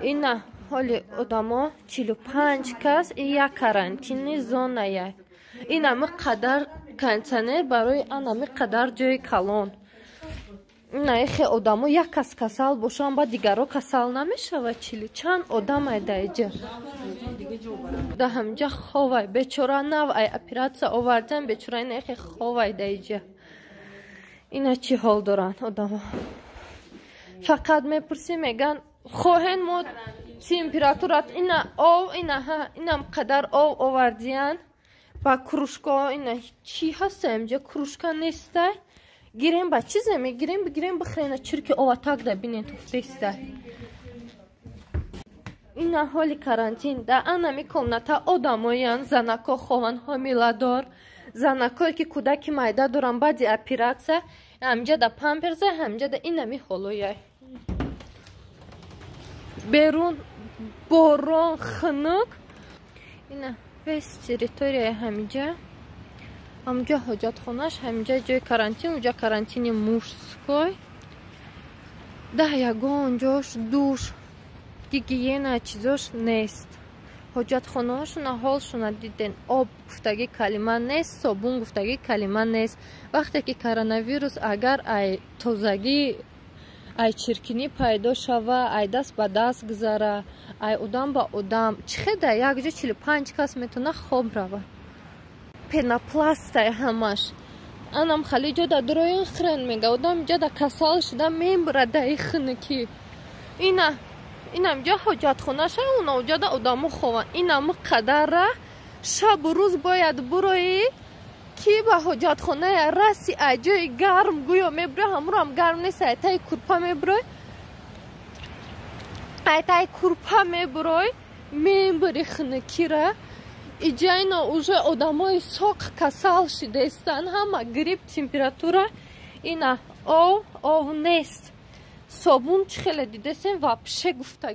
Ина ҳоли одамо 45 кас и як карантинный зоная. Инами қадар кондитсионер барои анами қадар ҷои калон. Ина ихе одамо як кас касал бошанд, ба дигаро касал намешавад. Чили чанд одам ай даиҷа да ҳамҷа ховай, бечора. Нав ай оператсия овардан, бечора, ина ихе ховай даиҷа. Ина чӣ ҳол доранд одамо. Фақат мепурсӣ, меган: «Хоҳен, мо температурат». Ина ов, ина инам қадар ов овардиян ба кружка. Ина чӣ ҳаста инҷа? Кружка нестай. Гирем, ба чизе мегирем, бигирем, бихӯрена. Чирки ова так да бинен, туфтеста. Ина ҳоли карантин да анами комната одамоян, занако хован, ҳомиладор, занакое ки кӯдаки майда доран, баъди оператсия. Ҳамҷа да памперса, ҳамҷа да инами ҳолояй. Берун борон, хунук. Ина весь территорияи ҳамиҷа, ҳамҷа ҳоҷатхонаш, ҳамиҷа ҷои карантин, уҷа карантини мужской. Да ягон ҷош душ, гигиена, чизош нест. Ҳоҷатхонаҳошона ҳолшона диден. Об гуфтагӣ калима нест, собун гуфтагӣ калима нест. Вақте ки коронавирус агар ай тозагӣ, ай чиркинӣ пайдо шава, ай даст ба даст гузара, ай одам ба одам, чӣ хел дар як ҷо 45 кас метавона хоб рава? Пенопластай ҳамаш. Анам хали ҷо да дуроин хирен мега, одам ҷо да касал шуда мембурад даи хунукӣ. Ина инам ҷо ҳоҷатхонаша, унаҷода одамо хованд. Инам қадара шабу рӯз бояд буроӣ, ки ба ҳоҷатхоная раси. Ай ҷои гарм гӯё мебурӣ, ҳамурам гарм нест. Ай таи курпа мебурой, ай таи курпа мебурой, мебури хунукира. Иҷайно уже одамои соқ касал шидаистанд, ҳама грипп, температура. Ина ов, ов нест, собун чӣ хеле дидесем, вообще гуфтагӣ.